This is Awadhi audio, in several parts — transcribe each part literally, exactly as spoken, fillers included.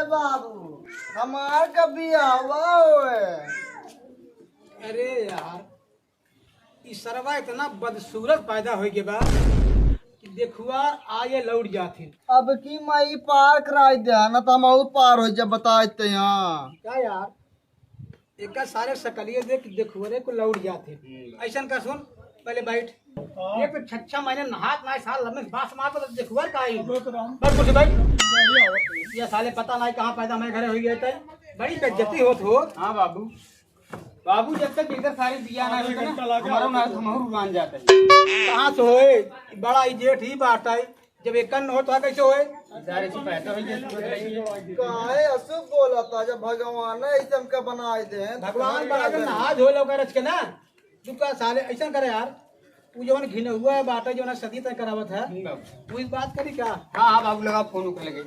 बाबू, हमार कभी आवा होए। अरे यार, ई सरवा इतना बदसूरत पैदा होइ गया बा कि देखुआर आए लौट जाथिन। अब की माई पार कराई दे, ना तो हम और पार हो जब बताए ते यहाँ। का यार, एका सारे सकलिए देख देखुआरे को लौट जाथिन। हम्म। ऐसन का सुन, पहले बैठ। हाँ। ये तो छच्छा महीने नहात ना साल लम्बे बास मार तो देखुआर का आई। बैठ कुछ बैठ। ये साले पता नहीं कहाँ पैदा मैं घरे हो गए थे। बड़ी बेइज्जती होत हो। हाँ बाबू। बाबू, जब तक इधर सारी बिया ना होई ना, हमारा ना, हम और मान जाते हैं। कहाँ से होए? बड़ा ही जेठ ही बात है, जब एक कन होत है, कैसे होए? सारे से पैदा हो गया। काहे अशुभ बोला था, जब भगवान ने ऐसे हमका बनाए दे हैं, तो भगवान हमारे बना के क्या नहा धो लो कर रच के ना, दुका साले ऐसा करे यार। तू जवन घिन हुआ है बात है, जवन सदी तय करावत है, हम्म, बाबू। वो इस बात करी क्या? हाँ, हाँ, बाबू, लगा फोन, ओकर लगे।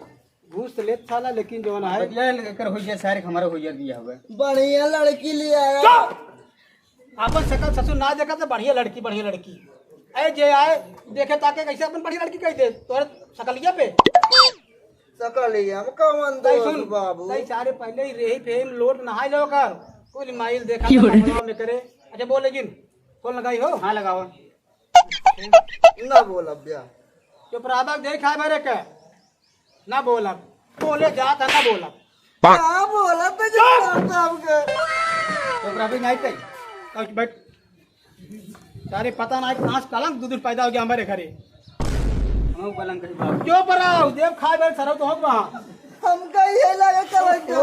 घूस तो लेत साला, लेकिन जवन है बतिया लेकर हो गया, सारे हमारा हो गया, दिया हुआ। बढ़िया लड़की ले आया। चुप! आपन सकल ससुर ना देखा तो बढ़िया लड़की, बढ़िया लड़की। ए, जे आए, देखे ताके कैसे अपन बढ़िया लड़की कह दे, तोरे सकलिया पे। सकलिया में कौन तई दोष सुन, बाबू? तई सारे पहले ही रेही फेम लोट नहाई लो कर। कुल माइल देखा क्यों तो रे? कमरा में करे। अच्छा बोल लेकिन, फोन लगाई हो? हाँ, लगाओ। ना बोलब ब्या। चुप रहा, बाग देख खाए भरे के। ना बोलब। बोले जात है, ना बोलब। का बोलब बे, जो चुप! बोलता हमके। चुप रहा, भी नहीं तई। बैठ, बैठ। सारे पता ना कहाँ से कलंक दू दिन पैदा हो गया हमारे घरे। हम कलंक है बाबू। चुप रहा, देव खाए भरे सरव तो होत वहाँ। हमका ये लगे कलंक ओ, है।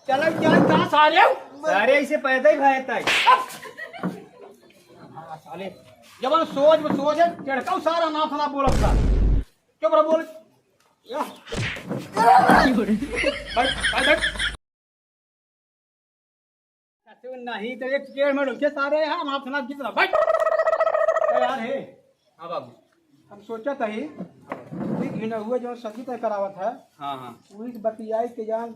चलो क्या, कहाँ सारे हो? सारे ऐसे पैदा ही भाई तई। हाँ, साले, जवन सोच में सोच है, टेढ़का सारा नाम सुना बोलत बा। चुप रह, बोल। या। बैठ, बैठ, बैठ। सुन, नहीं तो एक पेड़ में लुके सारे यहाँ, नाम सुना जितना। बैठ। ए यार, हे। हाँ बाबू। हम सोचा था ही, वही घिना हुआ जो सदी तय करावत है। हाँ, हाँ। वही बतियाई के जान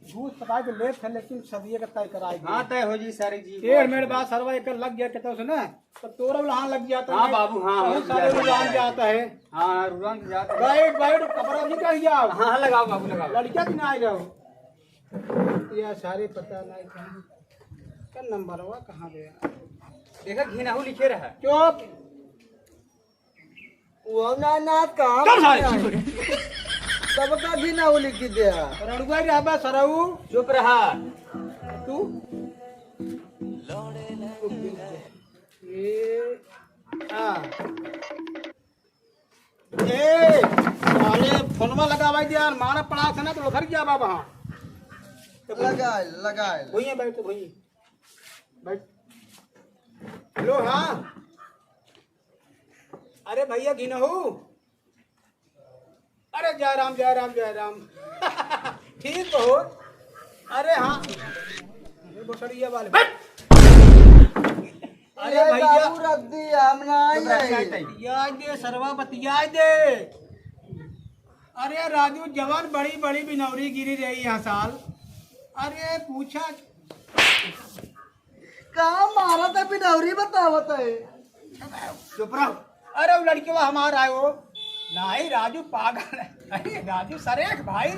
घूस पकाए के लेत है, लेकिन सदिये के तय कराए के। हाँ, तय हो जी सारी जी। टेढ़ मेढ़ बात सरवा एक लग गया, कहता उसने, तो तोरा उलहान लग जाता है। हाँ बाबू, हाँ, बहुत हो सारे गया। उलहान जाता है। हाँ, हाँ, उलहान जाता है। बैठ, बैठ, कपड़ा निकल गया। हाँ, हाँ, लगाओ बाबू, लगाओ। लड़कियाँ की ना आए रहो। यह सारे पता नहीं कहाँ। का नंबर हुआ, कहाँ गया? देखा, घिनाहू लिखे रहा। चुप। वो ना, ना, काम चल सारे। नहीं। सबका भी ना उली की दे। रड़ुआ रे हबा सरऊ। चुप रहा। तू? ए, आ। ए, साले फोनवा लगावा दे यार, मारा पड़ा से ना तो घर गया बाबा। लगा, लगा। भुइया बैठ, भुइया। बैठ। हेलो, हाँ। अरे भैया घिनहू, अरे जय राम, जय राम, जय राम। ठीक हो? अरे हाँ, ये बसड़िया वाले, बैठ। अरे ये भैया, बाबू रख दी, हम ना आई। बतियाए दे सरवा, बतियाए दे। अरे राजू जवान, बड़ी बड़ी बिनौरी गिरी रही यहाँ साल। अरे पूछा का मारा था बिनौरी बतावत है। चुप रहो। अरे वो लड़कवा हमार आए हो। नहीं राजू पागल है। अरे राजू सरेख भाई।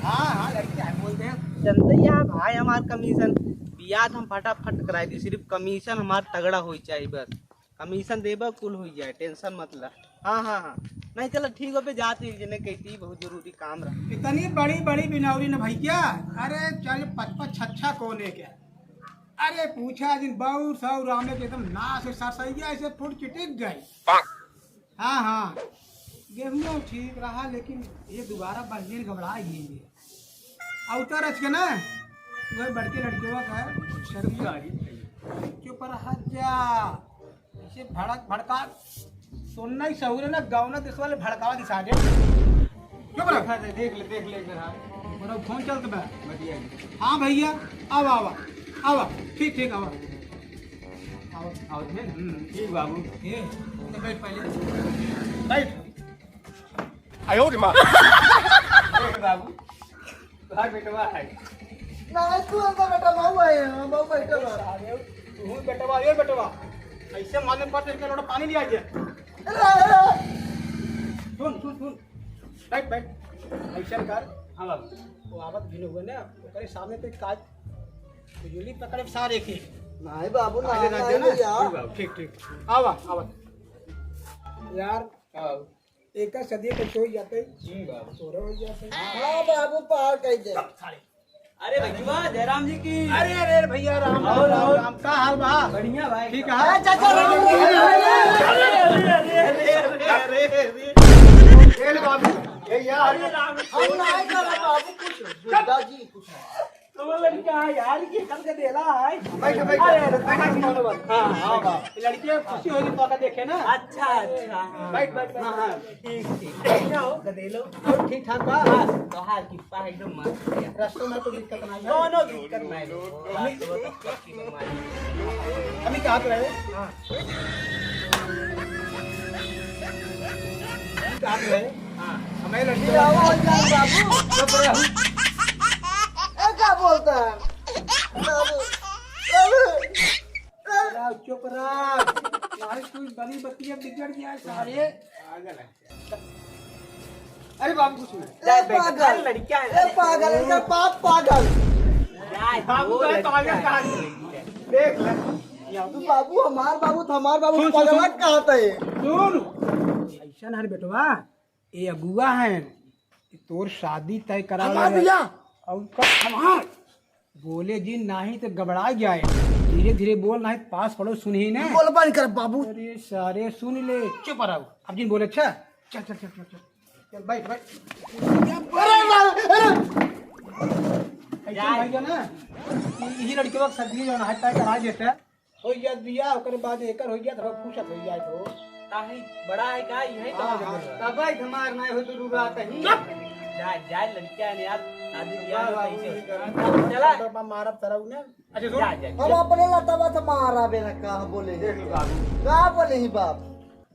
हाँ, हाँ, लड़की है, बोल दे। जनते ही है भाई हमार कमीशन। बियाह हम फटाफट कराई दी, सिर्फ कमीशन हमार तगड़ा होई चाहिए बस। कमीशन देबा कुल होई जाए, टेंशन मत ला। हाँ, हाँ, हाँ। नहीं चला ठीक हो पे जात ही, जिन्हें कहती बहुत जरूरी काम रहा। इतनी बड़ी बड़ी बिनौरी न भैया। अरे चल पचपच छच्छा कौन है क्या? अरे पूछा जिन बौर सौर रामे के एकदम नाश है, सरसैया ऐसे फुट चिटिक गई। हाँ, हाँ, गेहूं ठीक रहा, लेकिन ये दोबारा बहिन घबरा गई है। अवतर रच के ना, वह बड़के लड़केवा का शर्म आ गई। चुप रह जा, ऐसे भड़क भड़का, सुनना ही सहूर है ना, गाँव ना देश वाले भड़कावा दिशा दे। चुप रह। देख ले, देख ले, देख ले, हाँ। बड़ा फोन चलत बा। बढ़िया है। हाँ भैया, आवा, आवा, आवा, ठीक, ठीक, आवा। आओ, आओ, ठीक, हम्म, ठीक बाबू। ए, तो बैठ पहले। बैठ। आयो रे माँ। बैठ बाबू। तोहार बेटवा है। ना, तू अंदर बेटा, बाबू आए हैं, बाबू बैठा बा। तू बेटवा, ये बेटवा। ऐसे मालूम पड़ता है कि लोटा पानी लिया गया। अरे, अरे। सुन, सुन, सुन। बैठ, बैठ। ऐसा कर। हाँ बाबू। वो आवत भी नहीं हुए ना, ओकरे सामने तो काज बिजुली पकड़े सारे के। नहीं बाबू, ना, आगे रख नहीं देना। भैया। ठीक बाबू, ठीक, ठीक। आवा, आवा। यार, हाँ बाबू। एक सदी के चोई जाते, हम्म बाबू। तोरे हो जाते। हाँ बाबू, पार कर दे। सारे। अरे भैया, जयराम जी की। अरे, अरे, अरे भैया, राम, और, राम, और? राम, का हाल बा? बढ़िया भाई। ठीक है। ए, चाचा, राम, अरे, अरे, अरे, अरे, अरे, अरे, अरे। ए ले बाबू, ए यार। अरे राम, हम नहीं कर बाबू कुछ। दादाजी कुछ। तो वो लड़का है यार, ये कल का देला है। बैठ, बैठ, अरे, अरे, बैठ, बैठ, बैठ। हाँ, हाँ, हाँ। लड़की खुशी होगी तो आके देखे ना। अच्छा, अच्छा। बैठ, बैठ, बैठ। हाँ, हाँ। ठीक, ठीक। क्या हो, गदेलो? और ठीक ठाक बा? हाँ, तोहार कृपा है, एकदम मस्त है। रस्तों में तो दिक्कत ना है। कोनो दिक्कत नहीं। बात तो पक्की बीमारी। अभी कहाँ पे रहे? हाँ। अभी कहाँ पे रहे? हाँ। हमें लड़की ये आवाज नहीं, बाबू। चुप रहो। ए, क्या बोलता है? बाबू, बाबू। चुप रह, चुप रह। नहीं, कोई बड़ी बतिया बिगड़ गया है सारे। पागल है। अरे बाबू, कुछ नहीं। ए, पागल। लड़का है। ए, पागल, इनका बाप पागल। बाबू, तो है, पागल कहाँ से? देख ले। तू बाबू, हमार बाबू, तो हमार बाबू सुन, सुन, पगला सुन। कहाँ था ये? सुन। ऐसा ना रे बेटवा, ये अगुआ है, तोर शादी तय करा हमार ले। भैया। और का हमार? बोले जी, नाही तो गबड़ा जाए। धीरे धीरे बोल, नाही तो पास पड़ोस सुनही ना। बोल बंद कर बाबू। अरे सारे सुन ले, चुप रहो। अब जिन बोले, अच्छा, चल, चल, चल, चल, चल। चल, बैठ, बैठ। अरे, अरे, अरे। ऐसा भैया ना, यही लड़के वक्त सदगी जो है, तय करा देते हैं। हो जात बिया, ओकरे बाद एकर हो जात, थोड़ा फुर्सत हो जाए तो। काहे बड़ा है का, यही तो हाँ, मजा हाँ, कर रहा है। तब ही हमार ना हो तो रुआ कहीं। चुप! जा, जा, लड़कियां ने यार, शादी ब्याह वाह, में वाह, कैसे ये होता है? करा। चला। तो मारब तरऊ ने। अच्छा, सुन। जा, जा, हम जा। अपने लतवा से मारा बे ना, का बोले? देख लो बाबू। का बोले ही बाप?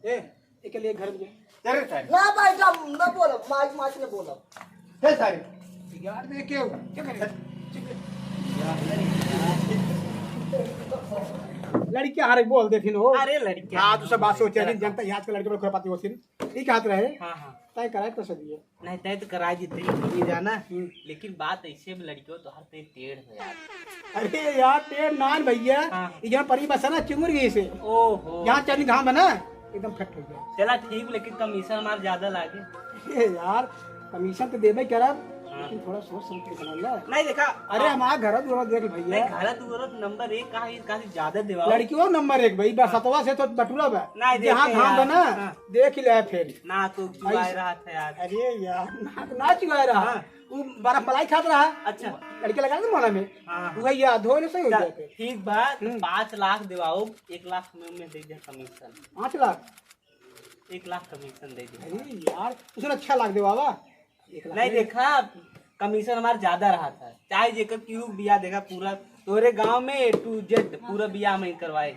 ए, एके लिए घर में जा। अरे सारे। ना भाई, ना, ना बोलो, माइक, माइक ने बोलो। हे सारे। यार, मैं क्या हूँ? क्या करे? लड़कियां हर एक बोल देथिन हो। अरे लड़कियां। हाँ, तू सब बात सोचे नहीं, जनता याद के लड़के बड़े खुरापाती होथिन। ठीक हाथ रहे। हाँ, हाँ। तय कराए तो सही है। नहीं, तय तो करा देते हैं, ये जाना। हम्म। लेकिन बात ऐसे में लड़कियों तो हर ते टेढ़ हो यार। अरे यार, टेढ़ नान भैया, हाँ। ये जहाँ परी बसा ना, चिंगुर गई से। ओहो। यहाँ चली धाम है ना, एकदम फिट हो गया। चला ठीक, लेकिन कमीशन हमार ज्यादा लागे। ए यार, कमीशन तो देबे करब, हाँ। लेकिन थोड़ा सोच समझ के चला ना। नहीं देखा, अरे हाँ। हमारा घर दुआर देख भैया। नहीं, घर दुआर नंबर एक, कहाँ, कहाँ से ज्यादा देवा? लड़कियों नंबर एक भाई, बस हाँ। सतवा से तो बटुरा बा। नहीं, जहाँ देखे धाम यार। बा ना, हाँ। देख ही ले फिर। ना तो चुआए ऐसे। रहा था यार। अरे यार, ना, ना चुआए रहा। हाँ। वो बर्फ मलाई खात रहा। अच्छा। लड़के लगा ना मोहल्ला में। हाँ, हाँ। वही याद हो, सही हो चल, जाए फिर। ठीक बा, तो हम्म। पाँच लाख देवाओ, एक लाख में, में दे दे कमीशन। पाँच लाख? एक लाख कमीशन दे दे। अरे यार, उसने अच्छा लाख देवावा। एक लाख नहीं दे। देखा, कमीशन हमार ज्यादा रहा था, चाहे जेकर क्यों बिया देखा, पूरा तोरे गांव में A to Z पूरा बिया में करवाए।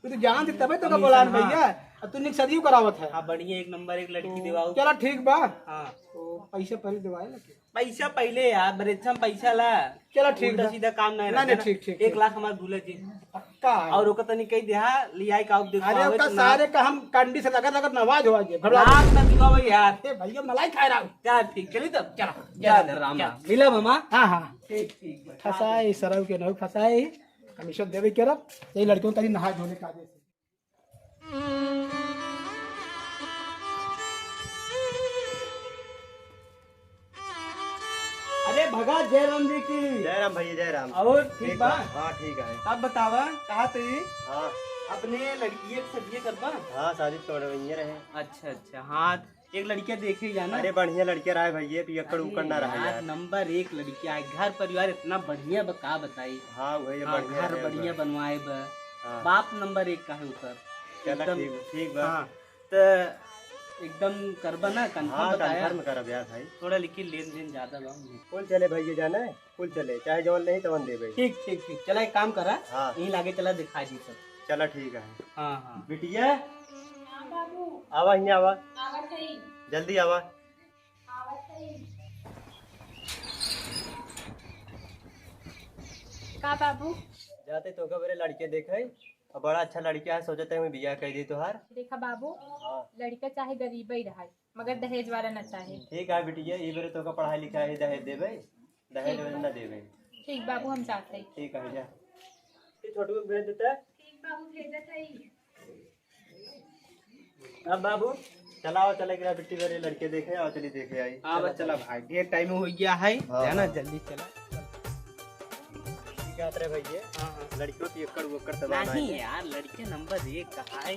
तू तो जानते तबे तो कमीशन, बोला हाँ। भैया, अब तू निक सदियों करावत है। हाँ, बढ़िया एक नंबर एक लड़की तो देवाओ। चला ठीक बा। हाँ। तो पैसे पहले देवाए ना। पैसा पहले यार, बरेच्छा में पैसा ला। चला, ठीक उल्टा बा। सीधा काम नहीं ना, रखे ना, ना। ठीक, ठीक, एक ठीक। लाख हमार भूले जी। पक्का है। और ओकर तनी कही देहा, लियाई का, अब देखो, अरे, आवे ओकर तो ना। सारे का हम कंडी से लगत, लगत नवाज हो आइए, घबरा लाख मत। ना चुकाओ यार। ए, भैया, मलाई खाए रहा हूँ। चल, ठीक, चली तब। चला, चल, चला, राम, चला। राम। मिला मामा। हाँ, हाँ। ठीक, ठीक, बस। फंसाई, सरऊ के नौ फंसाई। कमीशन देवे के रब, ये लड़कियों का ही नहा धोने का आदेश है। अरे भगत जय राम जी की। जय राम भैया, जय राम। और ठीक ठीक बा? बा? हाँ, ठीक है। अब बतावा, कहा थे? हाँ। अपने लड़किए के सदिए करबा? हाँ, शादी तोड़वइये रहे। अच्छा, अच्छा, हाँ, एक लड़किया देखे जाना। अरे, बढ़िया लड़किया रहे भैया, पियक्कड़ अरे उकड़ ना रहे यार, यार। नंबर एक लड़किया है, घर परिवार इतना बढ़िया बा, का बताई। हाँ, वही हाँ, बढ़िया घर रहे बढ़िया बा। बनवाए बा। हाँ। बाप नंबर एक का है ऊपर। चला एकदम। ठीक, ठीक बा। हाँ। त एकदम करबा ना, confirm हाँ, बताया। Confirm करब यार भाई। थोड़ा लेकिन लेन देन ज्यादा बा। कुल चले भैया जाने, कुल चले, चाहे जवन लेही तवन देबे। ठीक, ठीक, ठीक। चला एक काम करा, हाँ। यहीं लागे चला दिखा दी सब। चला ठीक है। हाँ, हाँ। बिटिया, हाँ बाबू। आवा, हियाँ आवा। आवत हई। जल्दी आवा। आवत हई। का बाबू? जाते तो का बोले लड़के देखे, और बड़ा अच्छा लड़का है, सोचते हैं बियाह कर दी तोहार। देखा बाबू, हाँ। लड़का चाहे गरीब ही रहे, मगर दहेज वाला ना चाहे। ठीक है बिटिया, ई बेरे तोका पढ़ाई लिखाई दहेज देबे, दहेज ठीक वहेज बा। ना देबे। ठीक बाबू, हम जात हई। ठीक है, जा। ये छोटू को भेज देता है। ठीक बाबू, भेजत हई। अब बाबू, चलाओ, चले गया बिट्टी भरे लड़के देखे, आओ, चली देखे आई। हाँ, चला, बस चला चला। भाई, ढेर टाइम हो गया है, हाँ, है ना, हाँ। जल्दी चला। ठीक है, अतरे भैया। हाँ, हाँ। लड़कियों की एकड़ वोकड़ तबाह नहीं नहीं है। यार, लड़के नंबर एक का है,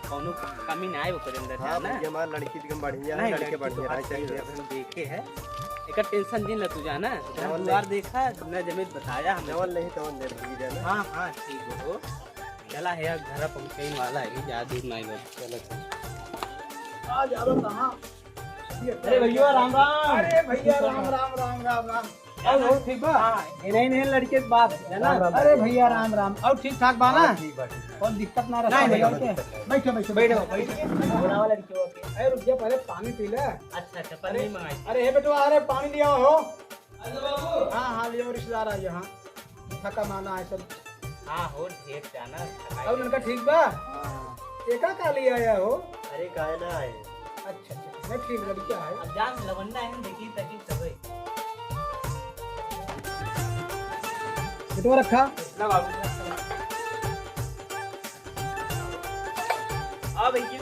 कौनो कमी ना है ओकरे अंदर, हाँ, जाना। भैया, हमार लड़की एकदम बढ़िया है, नहीं, लड़के लड़की तो बढ़िया है, बात सही सही है। है, हम देखे हैं। एकर टेंशन जिन ला तू, जाना। जवन दुआर नहीं। देखा, न जमीन बताया हमें। जवन नहीं, तवन दे भैया, जाना। हाँ, हाँ, ठीक हो। चला है यार, घर पहुँचने वाला है, ज्यादा दूर नहीं बा। चलो, चलो। आ जाओ, कहाँ? अरे भैया, राम राम। अरे भैया, राम राम, राम राम, राम। क्या हो, ठीक बा? हाँ, इन्हें, इन्हें लड़के के बाप, है ना? राम राम। अरे भैया, राम राम। और ठीक ठाक बा ना? हाँ, ठीक बा, ठीक बा। कौन दिक्कत ना रहा नहीं, भैया नहीं, के? कोई दिक्कत नहीं। बैठो, बैठो, बैठो, बैठो। बैठो। बुलावा लड़के के। अरे रुक जा, पहले पानी पी ले। अच्छा, अच्छा, अरे, पानी मंगाई। अरे हे बेटवा, अरे पानी लिया हो। हाँ, हाँ, लियो, रिश्तेदार आए हैं, हाँ। थका माना है सब। हाँ, हो, ढेर जाना, थकाई और लड़का ठीक बा? हाँ। एका का लिए आया हो? अरे, काहे ना आए? अच्छा, अच्छा, नहीं, ठीक, लड़का है। अब जान, लवंडा है, देखी, तकी सबे। कितना रखा? ना बाबू। आ भैया।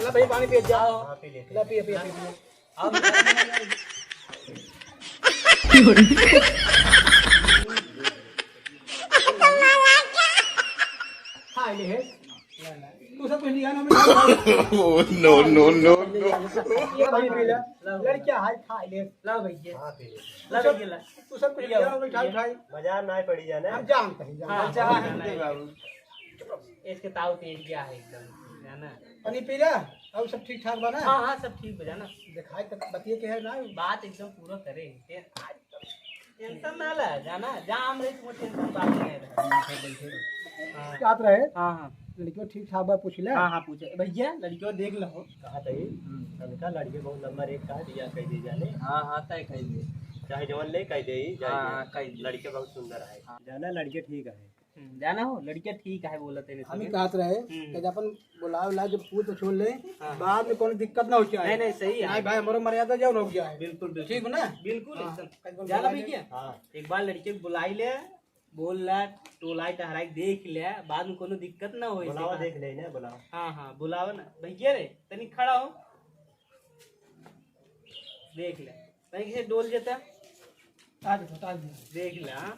ला भाई, पानी पिए, जा। हाँ, पी ले, पी ले। ला, पिए, पिए, पिए, पिए। खा ले है। तू सब कुछ लिया ना, मैं Oh, no, no, no, no। ये भाई पी ले। लड़कियां हाय खा ले। ला भैया। हाँ, पी ले। ला भैया, ला। तू सब कुछ लिया, लिया, मैं उठाई, उठाई। बाजार ना पड़ी जाना। हम जानते हैं, जानते हैं। हाँ, अच्छा, हाँ, हाँ, हाँ, बाबू। इसके ताऊ तेज गया है एकदम, है ना? पानी पी ले, और सब ठीक ठाक बा ना? हाँ, हाँ, सब ठीक बा, जाना। दिखाई तक बतिये के है ना? बात एकदम पूरा करे। टे-, टेंशन ना ले, जाना? जा हम रही, तुम टेंशन बात नहीं है। हाँ। क्या रहे? हाँ, हाँ। लड़कियों ठीक ठाक बा, पूछ ले। हाँ, हाँ, पूछे। भैया, लड़कियों देख लो। कहा था ये? हम्म। तनका लड़के बहुत नंबर एक कहा दिया, कह दे जाने। हाँ, हाँ, तय कह दे। चाहे जवन ले, कह दे ही, जाए हाँ, दे। हाँ, कह दे। लड़के बहुत सुंदर है। हाँ। जाना, लड़के ठीक है। हम्म, जाना हो, लड़किया ठीक है, बोलत है हम ही इसमें। कहत रहे हम्म। कि अपन बुलाओ ला, जब पूछ तो छोड़ ले, हाँ। बाद में कोनो दिक्कत ना हो जाए। नहीं, नहीं, सही है। नहीं भाई, हमरो मर्यादा जाओ, रुक जाए। बिल्कुल, बिल्कुल। ठीक हो ना? बिल्कुल, हाँ। एकदम। कहीं कोनो जाना बोला भैया? हाँ। एक बार लड़के को बुलाई ले, बोल ला, टोलाई टहराई देख ले, बाद में कोनो दिक्कत ना हो इसे बुलावा, कहा। देख ले ना, बुलावा। हाँ, हाँ, बुलावा ना। भैया रे, तनी खड़ा हो। देख ले। तनी से डोल जेता। ताज हो, ताज हो। देख ले, हाँ।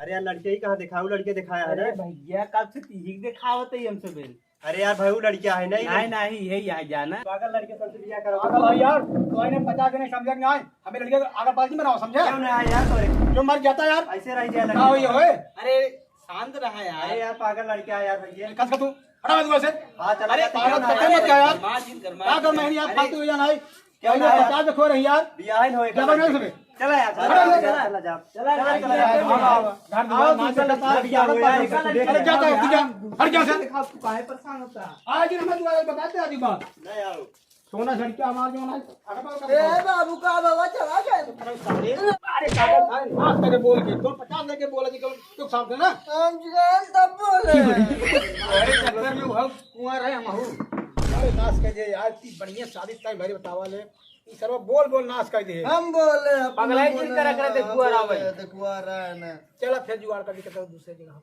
अरे यार, लड़के ही कहाँ दिखाऊ, लड़के दिखाया है अरे ना? भैया, कब से तीही दिखावत है हमसे बेल। अरे यार, भाई, वो लड़कियां है नहीं, नहीं, नहीं। नहीं, यही यहाँ जाना। पागल लड़के सबसे बियाह करो। पागल है यार, तो इन्हें पचास जने समझे नहीं, हमें लड़के आगे पास नहीं बनाओ, समझे? क्यों नहीं आया यार, तो जो मर जाता यार। ऐसे रह जाए का लड़के। हुई होए? अरे शांत रहा यार। अरे यार, पागल लड़के आ यार, भैया। कस का तू हटा मत से। हाँ, चला अरे जाते हैं, पागल क्यों ना पता आया? मत क्या यार? गरमा जिन, गरमा क्या कर जिन। मैं यार अरे, फालतू हो जाना है। क्या पहले ना यार? पचास देखो रही यार। बियाह ही होए जबरदस्त कल। बे। चला यार, चला, हट, चला, हट। चला, चला, जा। चला, चला, चला, चला, चला, चला। चला। घर दुआर आओ, मार दूसरे के साथ बियाह हुआ है, बियाह निकल, निकल जाता है, तू जा। हट जा से। देखा, तू काहे परेशान होता है? आज ना मैं तुम्हारे बताते आज बात। नहीं आओ। सोना झड़किया हमार जो ना, हट, हट, हट। ए बाबू, का बाबा चला गए? अरे साले, अरे काका, अरे माफ करके बोल के, तो पचास लेके बोला जी, क्यों? तू साफ देना। हम जान तब बोले। अरे चक्कर में वो कुआं रहे हम हूँ। अरे नाश कर दे यार, इतनी बढ़िया शादी टाइम भरी बतावा ले। ई सरवा बोल बोल नाश कर दे। हम बोले, अपन पगलाई बोले, जिन करा करे, हम देखुआ रहा भाई। बोले, देखुआ रहा है ना। चला फिर जुगाड़ कर दिक्कत दूसरे जगह।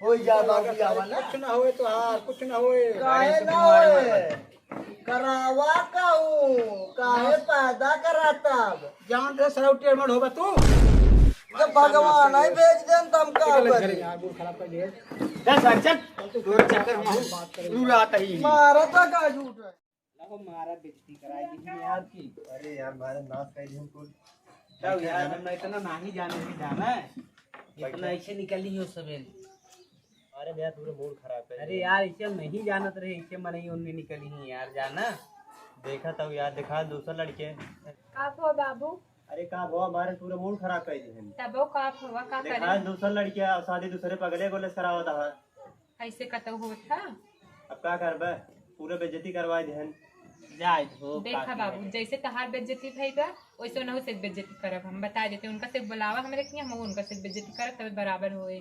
हो जा बाबू, आवा ना। कुछ ना होए तोहार, कुछ ना होए। काहे ना होए? करावा काऊ, काहे पैदा करा तब? जान दे सरवा टेढ़ मेढ़ होबा तू। जब भगवान नहीं भेज देन त हम का निकल घर करी? यार, मूड खराब कर दिए। चल सर, चल। तोर चक्कर हम बात करेंगे। तू आता ही नहीं। मारा था का झूठ है? ला हो, मारा बेइज्जती कराई दी यार की। अरे यार, मारा नाश कर दी हमको। तब यार, हम इतना नहीं जाने थे, जाना है? इतना ऐसे निकली हो सबेन। अरे यार, पूरा मूड खराब कर अरे दिया। यार, इसे हम नहीं जानत रहे, इसे मनई उनने निकली ही यार, जाना। देखा तब यार, देखा दूसर लड़के। का हो बाबू? अरे का भवा, हमारे पूरा मूड खराब कर दिए। तबो का भवा, का देखा करे? दूसर लड़के, शादी दूसरे पगले गोले से करावत है। ऐसे कतौ होत है? अब का करबे, पूरा बेइज्जती करवा दिहन। जाए दो, देखा बाबू, जैसे तहार बेइज्जती भई बा, वैसे उनहु से बेइज्जती करब हम। बता देते, उनका से बुलावा हमरे किहाँ, हम उनका से बेइज्जती करब, तबे बराबर होए।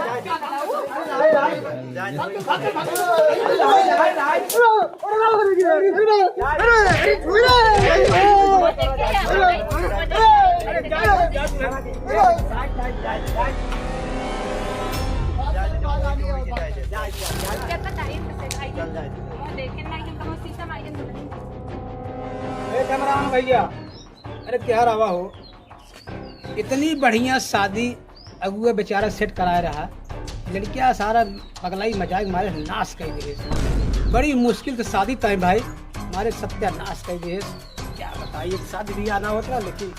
जब तक टाइम से भाई, वो देखे ना कि हम कहाँ शीशा मार के निकलेंगे। ए कैमरामैन भैया, अरे क्या रवा हो, इतनी बढ़िया शादी अगुआ बेचारा सेट कराए रहा, लड़किया सारा पगलाई मजाक मारे नाश कर दिए। बड़ी मुश्किल से शादी तय भाई, हमारे सत्यानाश कर दिए। क्या बताइए, शादी भी आना होता, लेकिन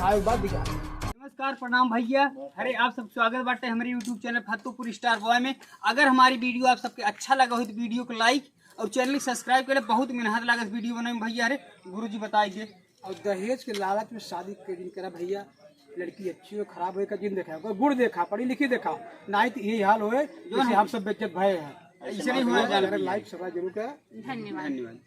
आए बाद दिखा। नमस्कार, प्रणाम भैया। अरे आप सब स्वागत बाटे हमारे YouTube चैनल फतूपुर स्टार बॉय में। अगर हमारी वीडियो आप सबके अच्छा लगा हो तो वीडियो को लाइक और चैनल सब्सक्राइब करे। बहुत मेहनत लागत वीडियो बनावे में भैया। अरे गुरुजी बताइए। और दहेज के लालच में शादी के दिन करा भैया, लड़की अच्छी हो खराब हो का दिन देखा, ओकर गुण देखा, पढ़ी लिखी देखा, नाहीं तो यही हाल होए जैसे हम सब बेइज्जत भए हैं। ऐसे नहीं होना चाहिए। लाइक सब्सक्राइब जरूर करा। धन्यवाद। धन्यवाद।